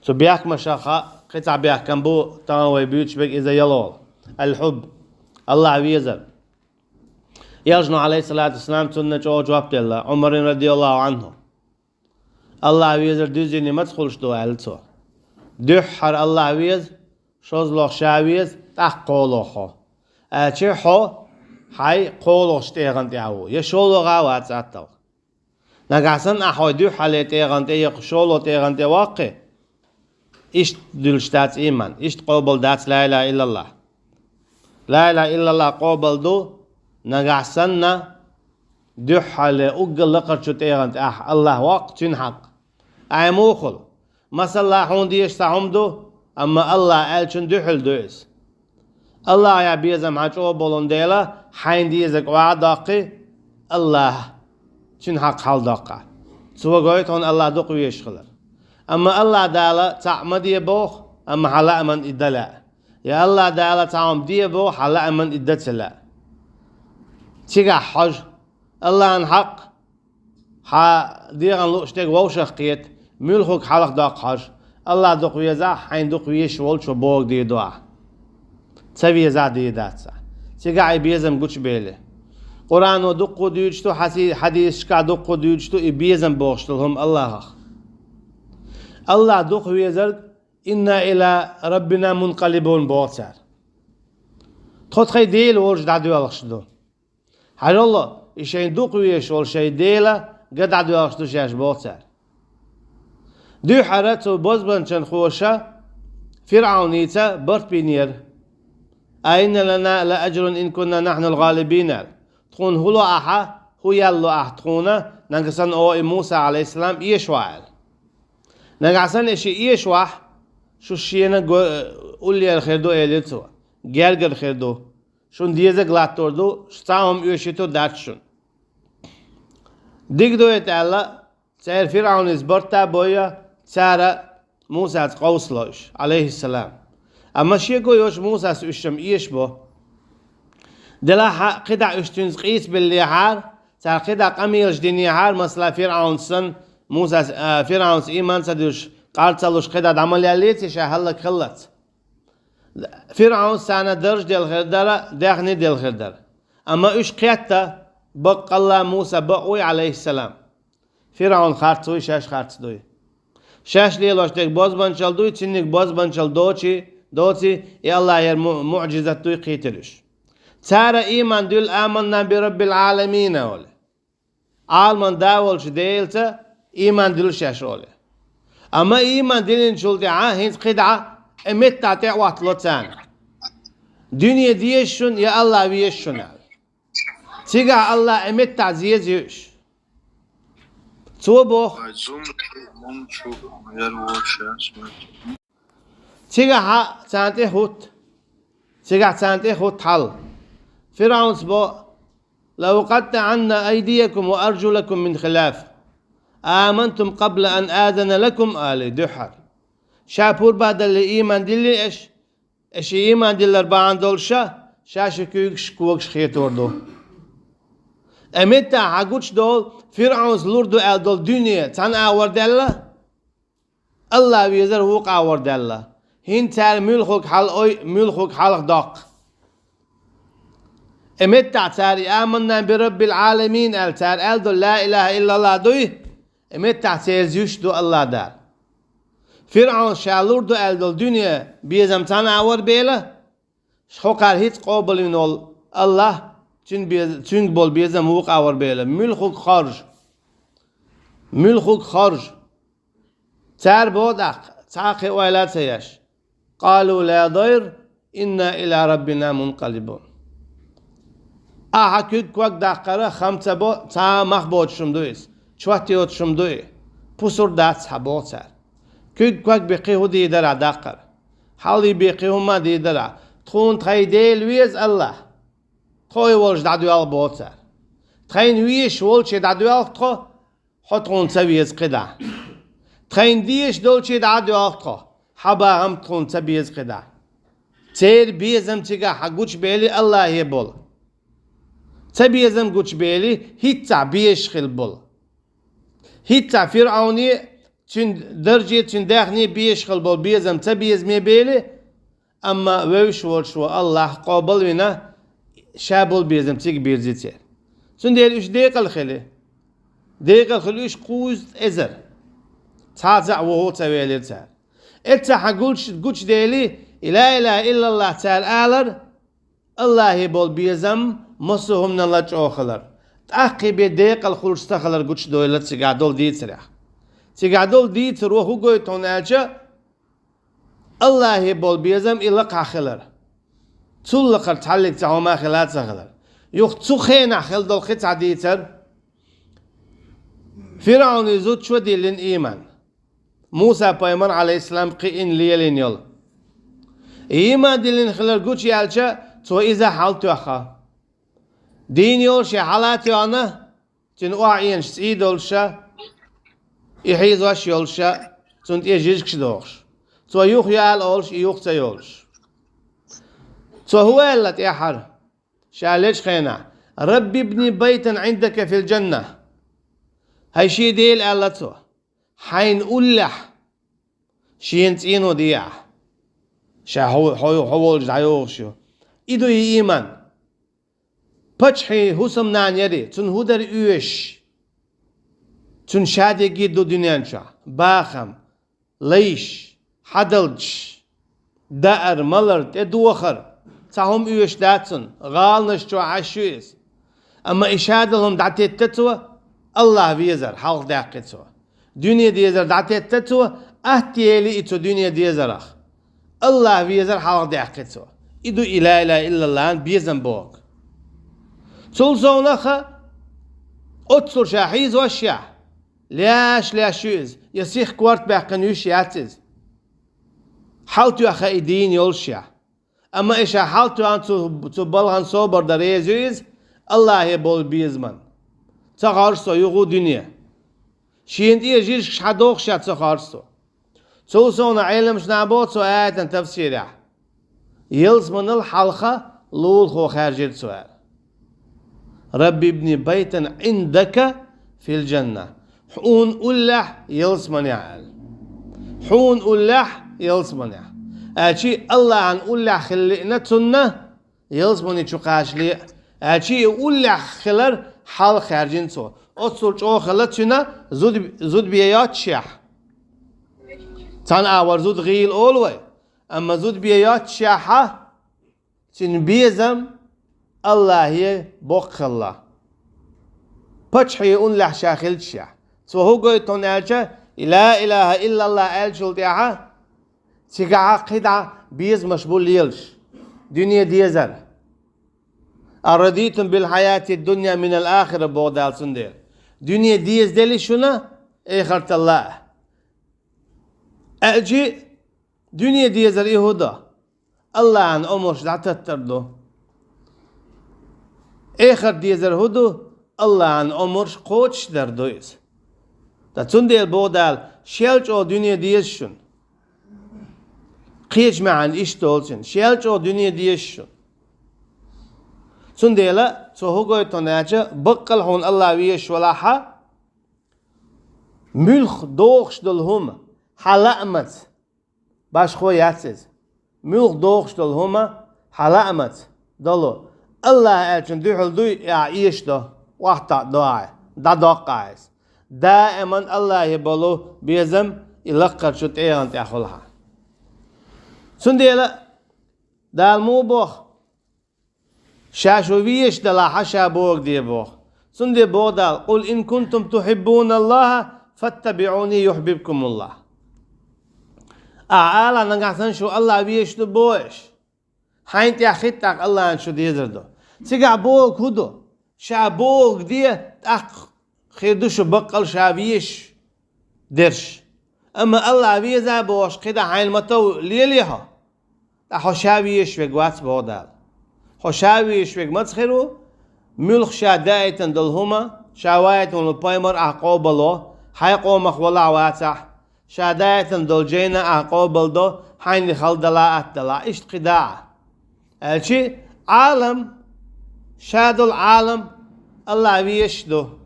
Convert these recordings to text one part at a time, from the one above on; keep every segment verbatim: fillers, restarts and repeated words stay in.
Цу бехкамашха кхин цхьа бехкам бу, тахана вай буьйцуш берг иза ялхолгӀа. Аль-хьубб. Аллахь везар. Элчано, Ӏалайхиссалату вассалам, цунна чӀогӀа жоп делла, Ӏумарна радияллаху Ӏанху. Аллахь везар дуьззина маца хуьлуш ду, аьлла цо. Дуьххьара Аллахь веза, шозлагӀа ша веза, тӀаккха кхоалгӀа хьо. Аьлча хьо хьайн кхоалгӀачу тӀегӀан тӀехь ву, я шолгӀа вац атталла. Нагахь санна ахь хьо дуьххьарле тӀегӀан тӀе, я шолгӀа тӀегӀан тӀе ваккхе, иштта дуьллуш дац ийман, иштта къобал дац ла илаха иллаллахӀ. Ла илаха иллаллахӀ къобал ду, нагахь санна дуьххьарле уггар лакхарчу тӀегӀан тӀе ахь Аллахь ваккха, цуьнан хьакъ. Ай муха хуьлу? Масала, хьуна дезаш цхьа хӀума ду, амма Аллахь аьллачун дуьхьал ду иза. Аллахьа безам хьан чӀогӀа болун дела, хьайна дезарг охьа а доккхий, Аллахь, цуьнан хьакъ хьалдоккху ахь. Цо гойту хьуна Аллахь дукха везаш хилар. Амма Аллахь Дала цхьаъ ма де боху, амма хьан лааман и дан лаьа. Я Аллахь Дала цхьа хӀума де боху, хьан лааман и дан ца лаьа. Цигахь хьожа, Аллахьан хьакъ, хьан дегӀан лууш дерг вовшах кхета, муьлхарг хьалха доккху хьожа. Аллахь дукха везахь, хьайна дукха везаш волчо бохург дийр ду ахь. Ца везахь, дийр дац ахь. Цигахь и безам гучубели. Къуръано дуккха дуьйцуш ду, хьаси-, хьадисашкахь дуккха дуьйцуш ду и безам бохуш долу хӀума Аллахьах. Аллахь дукха везарг, «Инна иля раббина мункъалибун», боху цара. Тхо тхайн Дела волчу дӀадоьлхуш ду. Хьажал, и шайн дукха везаш волу шайн Дела ган дӀадоьлхуш ду шаьш, боху цара. Дуьххьара цу бозбанчалхоша ФирӀауница барт бинера: «А инна лана ла аджрун ин кунна нахьнул гӀалибин», аьлла. «Тхуна хӀун ло ахьа, хӀун ял ло ахьа тхуна, нагахь санна оха и Муса, Ӏалайхиссалам, эшавахь?» аьлла. Нагахь санна и ши эшавахь, шу шена го-, уллера хир ду, элира цо. Гергара хир ду. Шуна дезарг латтор ду, шу цхьа а хӀума оьшуьйтур дац шуна. Дика ду и аьлла, церан ФирӀауница барт а бойъу, цара Мусаца къовсало уьш, Ӏалайхиссалам. Амма шеко йоцуш Мусас уьш-м эшабо. Делахь а кхидӀа уьш цуьнца къийсабеллехьара, цара кхидӀа къамелаш динехьара, масала, ФирӀаунца санна, Мусас, а, ФирӀаунца ийман ца дуьллуш, къар ца луш кхидӀа дӀа ма леллеций ша хӀаллакьхилалц. ФирӀаунца царна дарж делла хир дара, даьхни делла хир дара. Амма уьш кхетта, баккъалла Муса бакъ вуй, Ӏалайхиссалам. ФирӀаун харц вуй, шаьш харц дуй. Шаьш лелош дерг бозбанчалла дуй, цуьнниг бозбанчалла доций, доций, и Аллахьера му-, муӀжизат дуй, кхийтира уьш. Цара ийман дуьллу, «Аманна би раббил Ӏаламин», олий. Ӏаламан да волчу Делаца ийман дуьллу шаьш, олий. Амма ийман диллинчул тӀаьхьа хӀинца кхидӀа и меттахь тӀе а оттало царна. Дуьне деза шуна я Аллахь веза шуна аьлла. Цигахь Аллахь и меттахь зеза ю уьш. Цо боху. Цигахь царна тӀе хӀутту. Цигахь царна тӀе хӀутту хьал. ФирӀаунца бо: «Ла укъаттиӀанна айдиякум ва аржулакум мин хилаф. Амантум къабла ан азана лакум», алий дуьххьара. Ша пурба далле ийман диллий аша, аша ийман диллар бахьана долуша, ша ши куьйгаш когаш хетор ду. И меттахь хьан гучудолу, ФирӀаунца лур ду аьлла долу дуьне цхьана агӀор даьлла, Аллахь везар вукху агӀор даьлла. ХӀинца цара муьлхарг хьала ой, муьлхарг хьалха доккху. И меттахь цара и «Аманна би раббил Ӏаламин» аьлла, цара аьлла долу ла илаха иллаллахӀ дуй, и меттахь церан зуьйш ду Аллахь Дала. ФирӀаунца ша лур ду аьлла долу дуьне безам цхьана агӀор бела, хӀокхара хӀинца къобалвина волу Аллахь, цуьнан без-, цуьнга болу безам вукху агӀор бела. Муьлхарг хоржу. Муьлхарг хоржу. Цара боху тӀаккха, цхьа а кхин ойла а ца еш: «Къалу ла дайр, инна иля раббина мункъалибун». Ахьа куьг ког даккхара хам ца бо, цхьа а мах боцуш хӀума ду иза, чот йоцуш хӀума ду и, пусар дац хьан, боху цара. Куьг ког бен кхин хӀун дийр дара ахь даккхара? Хьалхе бен кхин хӀума а дийр дара ахь? Тхуна тхайн Дела веза Аллахь. Тхо и волчу дӀадоьлху, боху цара. Тхайна везаш волчу дӀадоьлху тхо, хьо тхуна ца веза кхидӀа. Тхайна дезаш долчу дӀа а доьлху тхо, хьан бахам тхуна ца беза кхидӀа. Церан безам цигахь хьан гучубели Аллахье болу. Цабезам гучубели хӀинццахь безаш хила болу. ХӀинццахь ФирӀауне цуьнан дарже, цуьнан даьхне безаш хила болу безам ца безаме бели, амма вевзаш волуш ву Аллахь къобал а вина, ша болу безам цига бирзи церан. Цундела уьш декъала хили. Декъала хили уьш кхузткъа эзар. Цхьа а цхьаъ вуха а ца велира цара. Эццахь гулч-, гучудели, и ла илаха иллаллахь цара алар, Аллахье болу безам массо а хӀуманал чӀогӀа хилар. ТӀаккха бен декъала хуьлуш ца хилар гучудойла цигахь долу дийцарех. Цигахь долу дийцаро хӀун гойту хьуна аьлча, Аллахье болу безам и лакхахь хилар. Цул лакхара цхьаллиг цхьа хӀума хила а ца хилар. Юха цу хенахь хила долу кхин цхьа дийцар. ФирӀавнан зудчо диллина ийман. Муса-пайхамар, Ӏалайхиссалам, кхиъна лелийна йолу. Ийман диллина хилар гучуяьлча, цо иза хьал тоьхна. Дийна йолуш я хьала а тоьхна, цуьнан охьаэнаш цӀий долуш а, и хьийзош йолуш а, цунна тӀе жижигаш дохуш. Цо юха яла олуш, и юха ца йолуш. Цо хӀун аьлла тӀаьххьара, ша лечу хенахь: «Рабби ибни байтан Ӏиндака фил джанна». ХӀай шен Дела, аьлла цо, хьайна уллехь шена цӀено де ахь. Ша хьо, хьо, хьо волчу дӀайогӀуш ю. И ду и ийман. Паччахьан хӀусамнана яри, цунна хӀун дара оьшуш? Цуьнан шадерриге ду дуьнен чохь: бахам, лайш, хьадалдаш, даар, малар, тӀедохар. Цхьа хӀума оьшуш дац цунна, гӀаланаш чохь Ӏаш ю иза. Амма и шадолу хӀума дӀатетта цо, Аллахь везар хьалха даьккхи цо. Дуьне дезар дӀатетта цо, атта ели и цу дуьне дезарах. Аллахь везар хьалха даьккхи цо. И ду и ла илаха иллаллахьан безам бохург. Цул совнаха, оццул ша хьийзош яхь, леш-леш ю иза, я сиха корта баьккхина йиш яц иза. Хьал тоьхна и дийна йолуш яхь. Амма и ша хьал тоьхна цу, цу балхана собар дан реза ю иза, Аллахье болу безаман. Ца хоржу со юха дуьне. Шена тӀе жижигаш хьадохуш а ца хоржу со. Цул совнаха Ӏеламнаха боху цу аятан тафсирехь: ялсаманал хьалха лулахо хаьржира цо аьлла. «Рабби ибни байтан Ӏиндака фил джанна». Хьуна уллехь ялсаманехь аьлла. Хьуна уллехь ялсаманехь. Аьлчи Аллахьан уллехь хила лиъна цунна, ялсамани чу кхачале а, аьлчи и уллехь хилар хьалха хаьржина цо. Оццул чӀогӀа хилла цуьнан зуда, зуда бен йоццушехь. Цхьана агӀор зуда гӀийла олу вай, амма зуда бен йоццушехь а, цуьнан безам Аллахье боккха хилла. Паччахье уллехь ша хилча шех. Цо хӀун гойту хьуна аьлча, и ла илаха иллаллахь аьллачул тӀаьхьа, цигахь кхидӀа безамаш бу лелаш. Дуьне дезар. «Арадитум бил хьаяти дунья минал ахира», боху Дала цундела. Дуьне деза дели шуна, эхарталла а. Аьлчи, дуьне дезар и хӀун ду? Аллахьан омраш дӀататтар ду. Эхарт дезар хӀун ду? Аллахьан омраш кхочушдар ду иза. Ткъа цундела боху Дала, шел чӀогӀа дуьне деза шуна. Кхечу маьӀна иштта долу цуьнан, шел чӀогӀа дуьне деза шуна. Цундела, цо хӀун гойту хьуна аьлча, баккъал хьуна Аллахь везаш валахьа, муьлх дохуш долу хӀума хьан лаамаца, башхо яц иза. Муьлх дохуш долу хӀума хьан лаамаца долу, Аллахь аьллачун дуьхьал дуй, и ахь эшадо, охьатаӀадо ахь, дӀадоккху ахь иза. Даиман Аллахье болу безам и лакхарчу тӀегӀан тӀехь хуьлу хьан. Цундела Дала муха боху? Ша шу везаш далахьа, ша бохург де боху. Цундела боху Дала: «Къул ин кунтум тухьиббуналлаха, фаттабиӀуни юхьбибкумуллах». Ахь ала, нагахь санна шу Аллахь везаш ду боху аша. Хьайна тӀехь хӀитта тӀаккха Аллахьна шу дезар ду. Цигахь бохург хӀун ду? Ша бохург де, тӀаккха хир ду шу баккъал ша везаш дерш. Амма Аллахь веза бохуш, кхидӀа хьайна ма-тов лелий хьо. Ткъа хьо ша везаш верг вац, боху Дала. Хьо ша везаш верг маца хир ву? Муьлхха ша даийтина долу хӀума, ша ваийтина волу пайхамар ахь къобалво, хьайн къомах валахь а вацахь, ша даийтина долу жайна ахь къобалдо, хьайна хала далахь а, атта далахь а, иштта кхидӀа а. Аьлчи, Ӏалам, ша долу Ӏалам Аллахь везаш ду,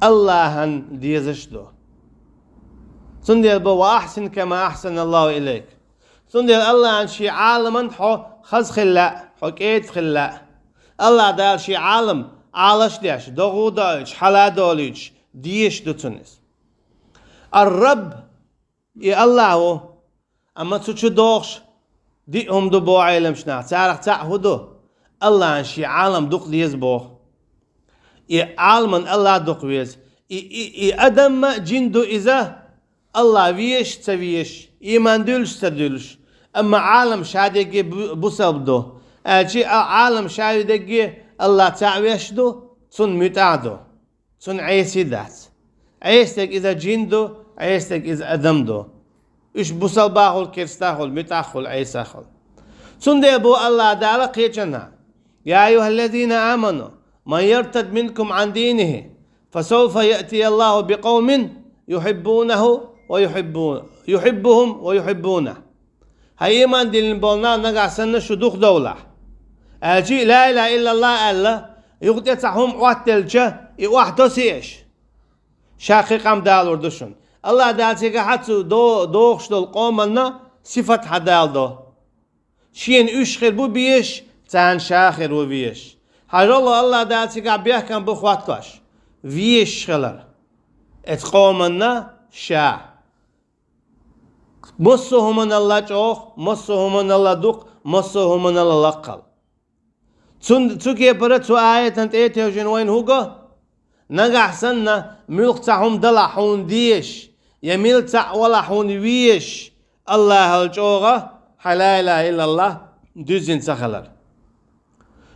Аллахьан дезаш ду. Цундела бо: «Ва ахьсин кама ахьсаналлаху илайк». Цундела Аллахьан шен Ӏаламан хьо хаза хила лаьа, хьо кӀеда хила лаьа. Аллахь Дала шен Ӏалам Ӏалаш деш, догӀу доуьйтуш, хьала долуьйтуш, дезаш ду цунна иза. Ар-Рабб, и Аллахь ву, амма цу чу догӀуш диъ хӀума ду боху Ӏеламчу наха, царах цхьаъ хӀун ду? Аллахьан шен Ӏалам дукха деза боху. И Ӏаламан Аллахь дукха веза. И, и, и адам а, жин ду иза, Аллахь везаш а, ца везаш, ийман дуьллуш а, ца дуьллуш. Амма Ӏалам ша дерриге бу-, бусалба ду. Аьлча а Ӏалам ша дерриге Аллахь цхьаъ везаш ду, цунна муьтӀахь а ду. Цунна Ӏеса а дац. Ӏеса дерг иза жин ду, Ӏеса дерг иза адам ду. Уьш бусалба а хуьлу, керста а хуьлу, муьтӀахь а хуьлу, Ӏеса а хуьлу. Цундела боху Аллахь Дала кхечанхьа: «Я айюхаллазина аману, ман яртад минкум ан динихи, фасавфа яътияллаху бикъавмин юхьиббунаху ва юхьиббу-, юхьиббухум ва юхьиббунаху». Хьан ийман диллина болу нах, нагахь санна шу дукха довлахь. Аьлча а, ла илаха иллаллахӀ аьлла, юха тӀе цхьа хӀума Ӏоттаделча, и охьатосий аша? Ша кхин къам далур ду шуна. Аллахь Дала цигахь а цу до-, дохуш долу къоманна сифат хьадалдо. Шена уьш хир бу безаш, царна ша хир ву везаш. Хьажал, Аллахь Дала цигахь бехкам бу хӀоттош, везаш хилар. Эцу къоманна ша. Массо а хӀуманал чӀогӀа, массо а хӀуманал дукха, массо а хӀуманал лакхал. Цун, цу кепара цу аятан тӀе а тевжина вайна хӀун го? Нагахь санна, муьлхха цхьа хӀума далахь хьуна дезаш, я мила цхьаъ валахь хьуна везаш, Аллахьал чӀогӀа хьан ла илаха иллаллахӀ дуьззина ца хилар.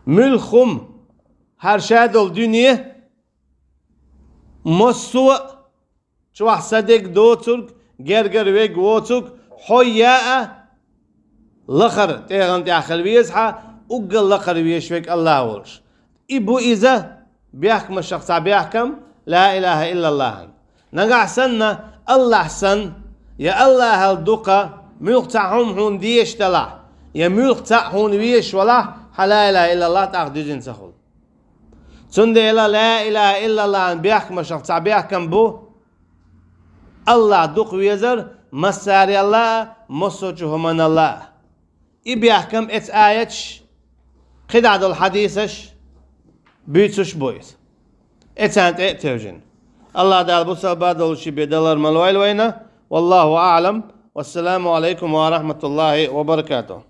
Муьлхха хӀума, хӀара ша долу дуьне, массо а чохь са дерг доцург, гергара верг воцург, хьо я а лахара тӀегӀан тӀехь хила веза хьан, уггар лакхара везаш верг Аллахь волуш. И бу иза бехкамашах цхьа бехкам, ла илаха иллаллахӀан. Нагахь санна, Аллахь санна, я Аллахьал дукха, муьлхха цхьа хӀума хьуна дезаш далахь, я муьлхха цхьаъ хьуна везаш валахь, хьан ла илаха иллаллахӀ тӀаккха дуьззина ца хуьлу. Цундела ла илаха иллаллахӀан бехкамашах цхьа бехкам бу, Аллахь дукха везар массарел а, массочу хӀуманал а. И бехкам эцу аяташ, кхидӀа долу хьадисаш буьйцуш бу иза. Эцарна тӀе а тевжина. Аллахь Дала бусалба долуш бен далар ма лойла вайна. Валлаху аӀлам. Вассаламу Ӏалайкум ва рахьматуллахӀи ва баракатухӀ.